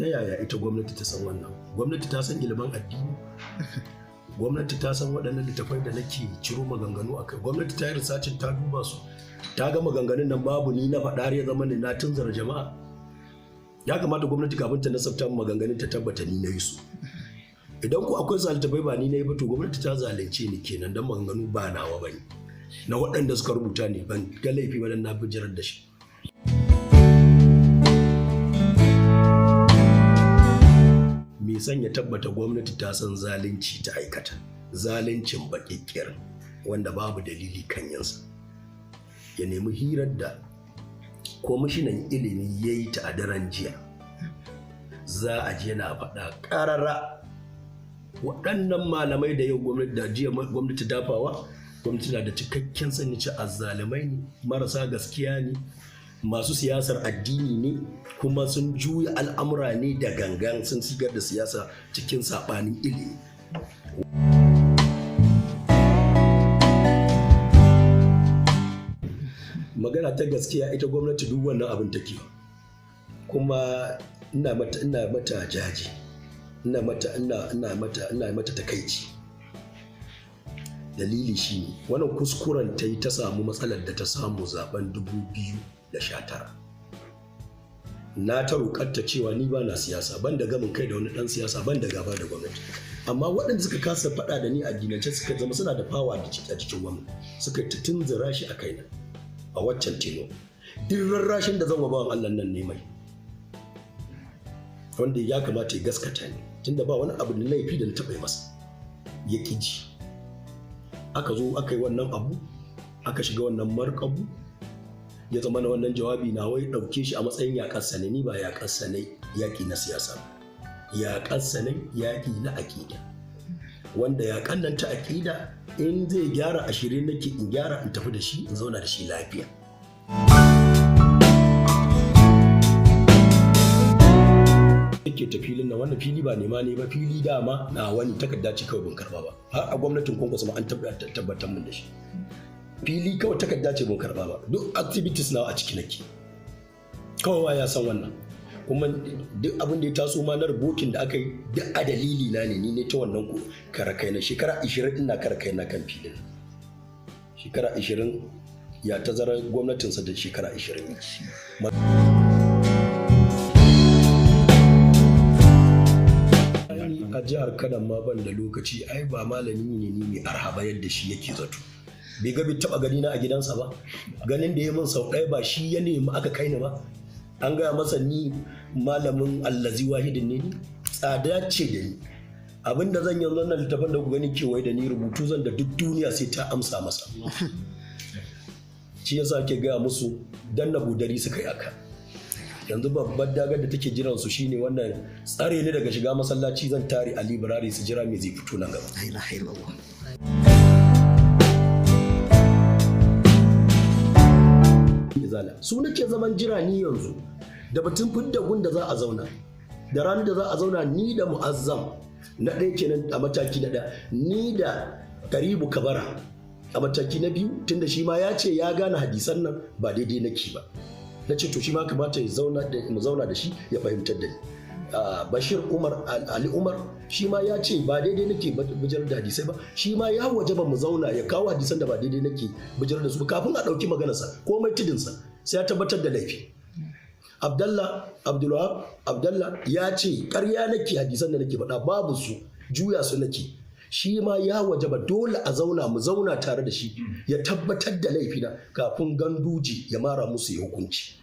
Ta yaya ita gwamnati ta san wannan? Gwamnati ta san ilimin addini? Gwamnati ta san waɗannan littafai da nake ciro maganganu a kai? Gwamnati ta yi risacin, ta duba su, ta ga maganganun nan babu ni na faɗa ya zama ni na tunzara jama'a? Ya kamata gwamnati kafin ta nasabta maganganun ta tabbata ni na yi su. Idan ku akwai littafai ba ni na yi ba, to gwamnati ta zalunce ni kenan, don maganganu ba nawa ba ne, na waɗanda suka rubuta ne. Ban ga laifi ba dan na bijirar da shi. Me son ya tabbata gwamnati ta san zalunci ta aikata, zaluncin baƙiƙirin wanda babu dalili kan yinsa, ya nemi hirar da kwamishinan ilimi ya yi ta a daren jiya. Za a je na faɗa ƙarara waɗannan malamai da yau gwamnati da jiya gwamnati dafawa, gwamnati na da cikakken sani ci azzalumai ne, marasa gaskiya ne, masu siyasar addini ne, kuma sun juya al'amura ne da gangan, sun shigar da siyasa cikin saɓanin ilimi. Magana ta gaskiya, ita gwamnati duk wannan abin take, kuma ina mata jaji, ina mata takaici. Dalili shine wannan kuskuren ta yi ta samu matsalar da ta samu zaben 2019. Na ta roƙarta cewa ni ba na siyasa, ban da gamin kai da wani ɗan siyasa, ban da gaba da gwamnati, amma waɗanda suka kasa faɗa da ni a ginance suka zama suna da fawa a cikin gwamnati, suka ta tunzura shi a kaina a waccan teno. Duk rarrashin da zan wa bawan Allah nan ne mai wanda ya kamata ya gaskata ni, tunda ba wani abu da laifi da na taɓa yi masa, ya ƙi ji. Aka zo aka yi wannan abu, aka shiga wannan markabu, ya zama na wannan jawabi na wai ɗauke shi a matsayin yaƙarsa ne. Ni ba yaƙarsa ne yaƙi na siyasa ba, yaƙarsa ne yaƙi na aƙida, wanda yaƙan nan ta aƙida in zai gyara a shirye nake in gyara, in tafi da shi, in zauna da shi lafiya. Yake ta filin nan, wannan fili ba nema ne ba, fili dama na wani takarda ce kawai ban karba ba. Har a gwamnatin Kwankwaso ma an tabbatar min da shi. Fili kawai takarda ce ban karba ba, duk activities nawa a ciki nake, kawai ya san wannan. Kuma duk abin da ya taso ma na rubokin da aka yi duk a dalili na ne, ni ne ta wannan ku kara kai na shekara 20 ina kara kai na kan filin. Shekara 20 ya tazarar gwamnatinsa da shekara 20. A jihar Kano ma ban da lokaci, ai ba malami ne ni mai arhaba yadda shi yake zato. Bai ga bai taba gani na a gidansa ba, ganin da ya min sau ɗaya ba shi ya nemi aka kai ni ba. An gaya masa ni malamin allazi wahidin ne, ni tsada ce da ni. Abin da zan yanzu nan littafin da ku gani kewaye da ni rubutu zan da duk duniya sai ta amsa masa. Shi yasa ake gaya musu dan na budari suka yi aka. Yanzu babbar dagar da take jiran su shine wannan tsare ni daga shiga masallaci, zan tare a library su jira me zai fito nan gaba. La ilaha illallah. Su nake zaman jira ni yanzu da batun fidda gun da za a zauna, da ranar da za a zauna ni da Mu'azzam na ɗaya kenan a mataki na ɗaya, ni da Karibu Kabara a mataki na biyu, tunda shi ma ya ce ya gane hadisan nan ba daidai nake ba. Na ce to shi ma kamata mu zauna da shi ya fahimtar da ni. Bashir Umar Ali Umar shi ma ya ce ba daidai nake bijirar da hadisai ba, shi ma ya wajaba mu zauna ya kawo hadisan da ba daidai nake bijirar da su kafin a ɗauki maganarsa komai tudunsa sai ya tabbatar da laifi. Abdallah Abdulwahab Abdallah ya ce ƙarya nake, hadisan da nake faɗa babu su, juya su nake. Shi ma ya wajaba dole a zauna, mu zauna tare da shi ya tabbatar da laifina kafin Ganduji ya mara musu ya hukunci.